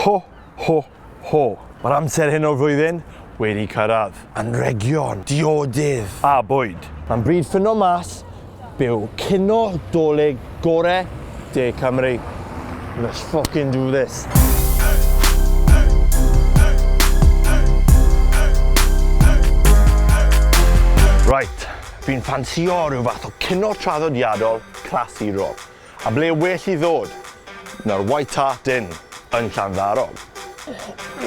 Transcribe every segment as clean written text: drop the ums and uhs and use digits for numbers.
Ho, ho, ho. Mae'r amser hyn o'r flwyddyn wedi cyrraedd. Anrhegion, diodydd a bwyd. Mae'n bryd ffindo mas be yw cino Dolig gore De Cymru. Let's fucking do this. Right, fi'n ffansio rhyw fath o cino traddodiadol clasurol. A ble well i ddod na'r White Hart Inn yn Llanddarog.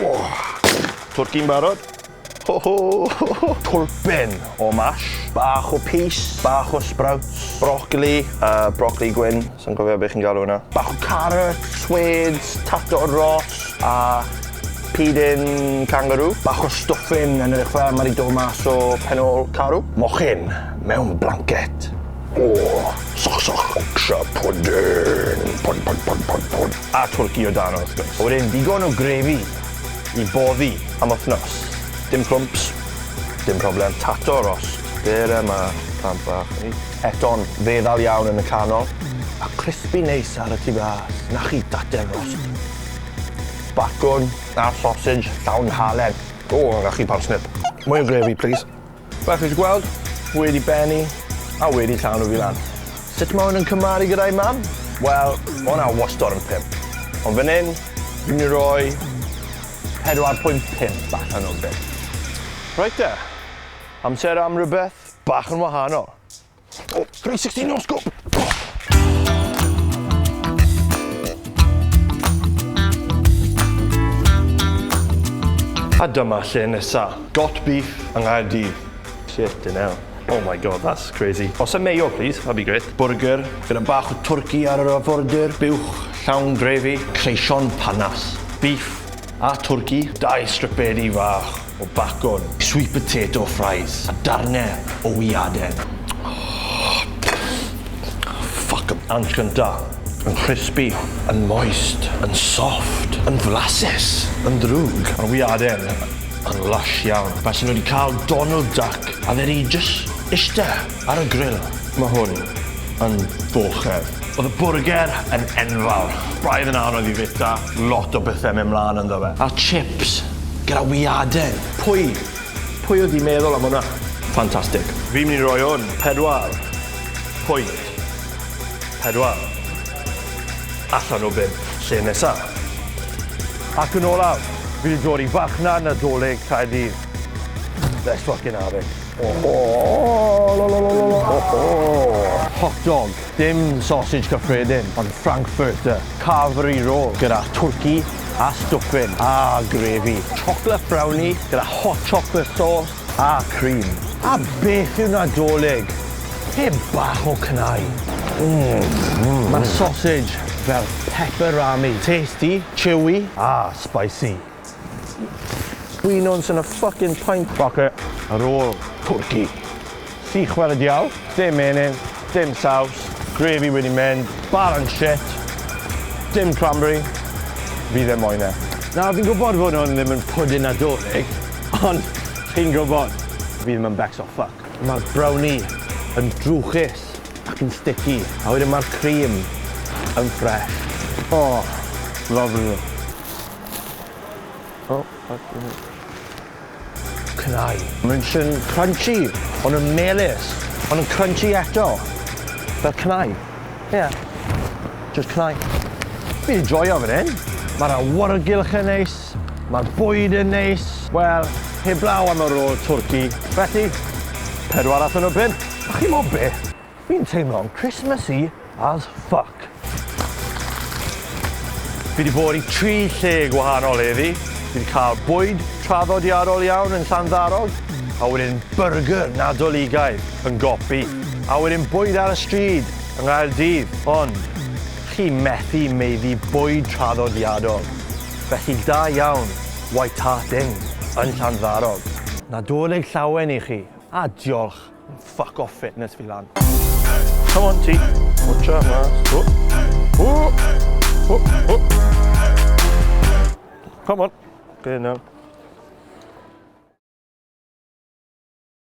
Oh, twrci'n barod. Ho ho! Twlpyn o mash, bach o pys, bach o sprouts, brocoli, brocoli gwyn, sa'n cofio beth chi'n galw hwnna. Bach o carrot, swedes, tato rost, a pidyn kangaroo. Bach o stwffin yn edrych fel mae wedi dod mas o pen ôl carw. Mochyn mewn blanket. O! Soch soch! Oxa pwdin! Pwd pwd pwd pwd pwd. A twrci o dan wrth gwrs. A wedyn digon o grefi i boddi am wythnos. Dim clwmps, dim problem. Tato rost. Bere 'ma, plant bach. Eto'n feddal iawn yn y canol. A crispy neis ar y tu fas. 'Na chi daten rost. Bacwn a sausage llawn halen. O, 'na chi parsnip. Mwy o grefi, plîs. Fel chi 'llu gweld, wedi bennu a wedi llanw fi lan. Sut ma' hwn yn cymharu gyda'i mam? Wel, ma' hwnna wastod yn pump. Ond fan 'yn, fi'n myn' i roi 4.5 allan o bump. Reit te, amser am rywbeth bach yn wahanol. Oh, 360 no scope! A dyma lle nesa. Got beef yng Nghaerdydd. Shit in hell. Oh my god, that's crazy. Os a mayo, please, that'd be great. Burger, gyda bach o twrci ar yr arfordir, buwch llawn grefi, creision panas, beef a twrci, dau stripedi fach o bacwn, sweet potato fries a darne o wiaden. Fuck 'em. Ant gynta. Yn crispy, yn moist, yn soft, yn flasus, yn ddrwg. Ma'r wiaden yn lush iawn. Fel se nhw wedi cael Donald Duck a fe 'di jyst ishte ar y grill. Ma' hwn yn bochedd. O'dd y bwrger yn enfawr. Braidd yn anodd i fita. Lot o bethe mynd mlan ynddo fe. A chips gyda wiaden. Pwy? Pwy oedd 'di meddwl am hwnna? Ffantastig. Fi'n mynd i roi hwn 4.4 allan o 5. Lle nesa? Ac yn olaf, fi 'di dod i farchnad Nadolig Caerdydd. Let's fucking have it. Oh, lo, lo, lo, lo, lo. Oh, oh. Hot dog. Dim sausage cyffredin, ond Frankfurter. Carvery roll gyda twrci a stwffin a grefi. Chocolate brownie gyda hot chocolate sauce a cream. A beth yw Nadolig heb bach o cnau? Mm. Mae'r sausage fel pepperami. Tasty, chewy a spicy. Winons yn a fucking pint. Fuck it. Ar ôl twrci. Sych fel y diawl. Dim menyn, dim saws, gravy wedi mynd, bara yn shit, dim cranberry. Fi ddim moyn e. Nawr fi'n gwybod fod hwn ddim yn pwdin Nadolig, ond chi'n gwybod, fi ddim yn becso fuck. Mae'r brownie yn drwchus ac yn sticky, a wedyn mae'r cream yn fresh. Oh, lovely. Oh, fucking hell. Cnau. Mae'n sy'n crunchy, ond yn melys, ond yn crunchy eto. Fel cnau. Ie. Yeah. Just cnau. Fi wedi joio fan hyn. Mae'r awyrgylch yn neis, mae'r bwyd yn neis. Wel, heblaw am y rôl twrci. Felly, 4 allan o 5. A chi mo be? Fi'n teimlo'n Christmassy as fuck. Fi 'di bod i tri lle gwahanol heddi. Fi 'di cael bwyd traddodiadol iawn yn Llanddarog, a wedyn byrgyr Nadoligaidd yn Gopi, a wedyn bwyd ar y stryd yng Nghaerdydd. Ond chi methu maeddu bwyd traddodiadol. Felly da iawn White Hart Inn yn Llanddarog. Nadolig llawen i chi, a diolch. Fuck off fitness fi lan. Come on ti. Watch out mas. Oh. Oh. Oh. Oh. Come on. Get in now.